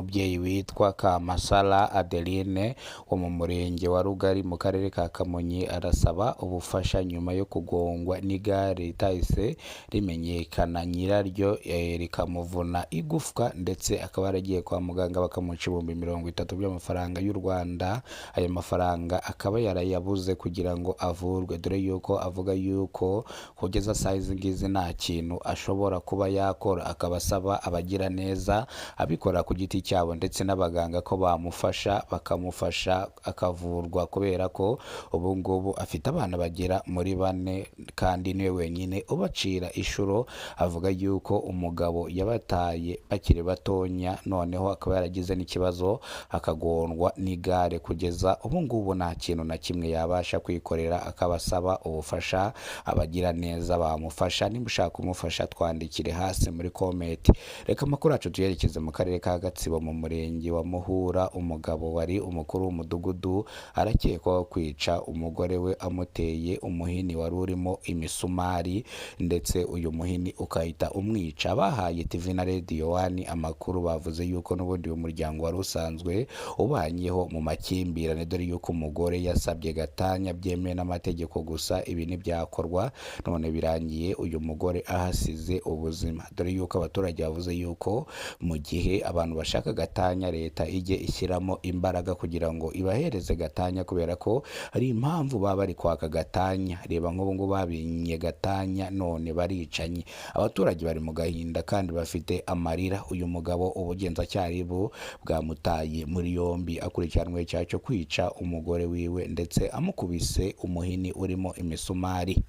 Umubyeyi witwa Kamasara Adeline wo mu murenge wa Rugari mu karere ka Kamonyi arasaba ubufasha nyuma yo kugongwa n'igare ritahise rimenyekana nyiraryo, rikamuvuna igufwa, ndetse akaba yaragiye kwa muganga bakamuca 30,000 by'amafaranga y'u Rwanda. Ayo mafaranga akaba yarayabuze kugira ngo avurwe, dore yuko avuga yuko kugeza saa izi ngizi nta kintu ashobora kuba yakora, akaba asaba abagiraneza, abikora ku giti cyabo ndetse n'abaganga ko bamufasha, bakamufasha akavurwa, kubera ko ubu ngubu afite abana bagera muri bane kandi niwe wenyine ubacira inshuro. Avuga yuko umugabo yabataye bakiri batonya, noneho akaba yaragize n'ikibazo akagondwa n'igare, kugeza ubu ngubu nta kintu na kimwe yabasha kwikorera, akaba asaba ubufasha abagiraneza bamufasha. Niba ushaka kumufasha twandikire hasi muri comment. Reka amakuru yacu tuyerekeze mu karere ka Gatsibo mu murenge wa Muhura. Umugabo wari umukuru w'umudugudu arakekwaho kwica umugore we amuteye umuhini wari urimo imisumari, ndetse uyu muhini ukahita umwica. Bahaye TV na Radio One amakuru, bavuze yuko n'ubundi uyu muryango wari usanzwe ubanyeho mu makimbirane, dore yuko umugore yasabye gatanya byemewe n'amategeko, gusa ibi ntibyakorwa, none birangiye uyu mugore ahasize ubuzima. Dore yuko abaturage bavuze yuko mu gihe abantu bashaka gatanya, leta ijye ishyiramo imbaraga kugira ngo ibahereze gatanya, kubera ko hari impamvu baba bari kwaka gatanya. Reba nk'ubu ngubu babinye gatanya none baricanye, abaturage bari mu gahinda kandi bafite amarira. Uyu mugabo ubugenzacyaha bwamutaye muri yombi akurikiranwe icyaha cyo kwica umugore wiwe ndetse amukubise umuhini urimo imisumari.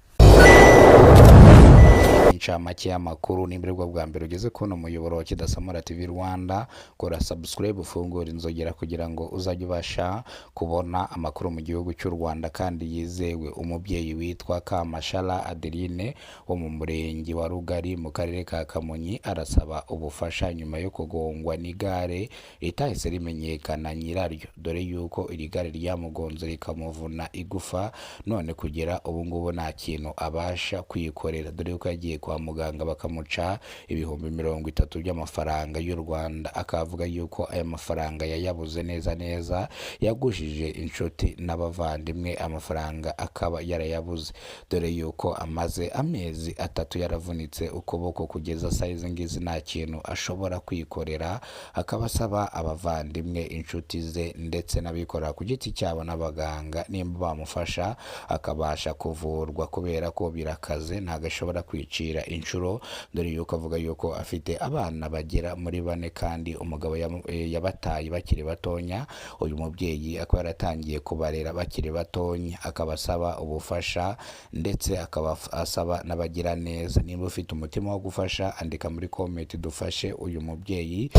Incamake y'amakuru: nimba aribwo bwa mbere ugeze kubona umuyoboro wa Kidasamura TV Rwanda, kora subscribe, ufungure inzogera kugira ngo uzajye ubasha kubona amakuru mu gihugu cy'u Rwanda kandi yizewe. Umubyeyi witwa Kamashara Adeline wo mu murenge wa Rugari mu karere ka Kamonyi arasaba ubufasha nyuma yo kugongwa n'igare ritahise rimenyekana nyiraryo, dore yuko iri gare ryamugonze rikamuvuna igufa, none kugera ubu ngubu nta kintu abasha kwikorera, dore yuko yagiye kwa muganga bakamuca 30,000 by'amafaranga y'u Rwanda, akavuga yuko aya mafaranga yayabuze neza neza, yagujije inshuti n'abavandimwe amafaranga akaba yarayabuze, dore yuko amaze amezi 3 yaravunitse ukuboko, kugeza saa izi ngizi nta kintu ashobora kwikorera, akaba asaba abavandimwe, inshuti ze ndetse n'abikorera ku giti cyabo n'abaganga nimba bamufasha akabasha kuvurwa, kubera ko birakaze ntabwo ashobora kwicira inshuro, dore yuko avuga yuko afite abana bagera muri bane kandi umugabo yabataye bakiri batonya. Uyu mubyeyi akaba yaratangiye kubarera bakiri batonya, akaba asaba ubufasha ndetse akaba asaba n'abagiraneza. Niba ufite umutima wo gufasha, andika muri comment dufashe uyu mubyeyi.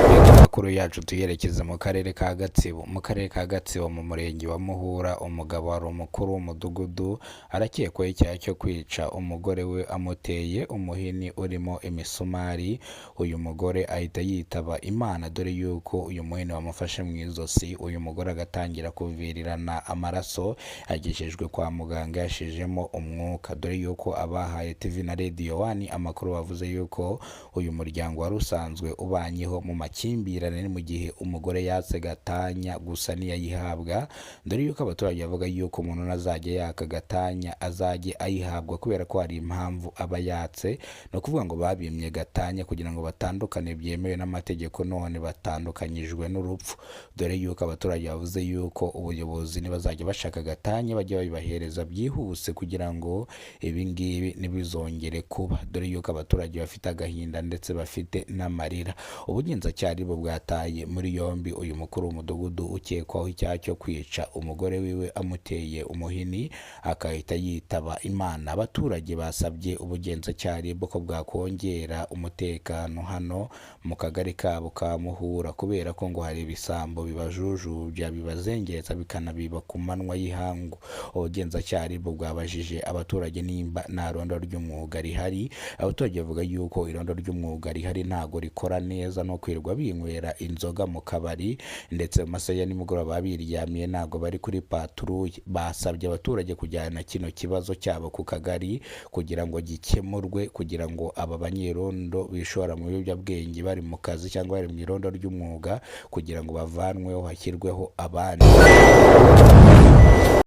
Reka amakuru yacu tuyerekeze mu karere ka Gatsibo. Mu karere ka Gatsibo mu murenge wa Muhura, umugabo wari umukuru w'umudugudu arakekwaho icyaha cyo kwica umugore we amuteye umuhini urimo imisumari, uyu mugore ahita yitaba Imana, dore yuko uyu muhini wamufashe mu izosi, uyu mugore agatangira kuvirirana amaraso, agejejwe kwa muganga yashizemo umwuka, dore yuko abahaye TV na Radio One amakuru bavuze yuko uyu muryango wari usanzwe ubanyeho mu makimbirane mu gihe umugore yatse gatanya gusa ntiyayihabwa, dore yuko abaturage bavuga yuko umuntu nazajya yaka gatanya azajye ayihabwa kubera ko hari impamvu aba yatse. Ni ukuvuga ngo babimye gatanya kugira ngo batandukane byemewe n'amategeko, none batandukanyijwe n'urupfu, dore yuko abaturage bavuze yuko ubuyobozi nibazajya bashaka gatanya bajye babibahereza byihuse kugira ngo ibi ngibi ntibizongere kuba, dore yuko abaturage bafite agahinda ndetse bafite n'amarira. Ubugenzacyaha bwataye muri yombi uyu mukuru w'umudugudu ukekwaho icyaha cyo kwica umugore wiwe amuteye umuhini akahita yitaba Imana. Abaturage basabye ubugenzacyaha ko bwakongera umutekano hano mu kagari kabo ka Muhura, kubera ko ngo hari ibisambo bibajujubya bibazengereza bikanabiba ku manywa y'ihangu. Ubugenzacyaha bwabajije abaturage nimba nta rondo ry'umwuga rihari. Abaturage bavuga yuko irondo ry'umwuga rihari ntago rikora neza, no kwirirwa binywera binywera inzoga mu kabari, ndetse mu masaha ya nimugoroba baba biryamiye, ntabwo bari kuri patrouille. Basabye abaturage kujyana kino kibazo cyabo ku kagari kugira ngo gikemurwe, kugira ngo aba banyerondo bishora mu biyobyabwenge bari mu kazi cyangwa bari mu irondo ry'umwuga, kugira ngo bavanweho hashyirweho abandi.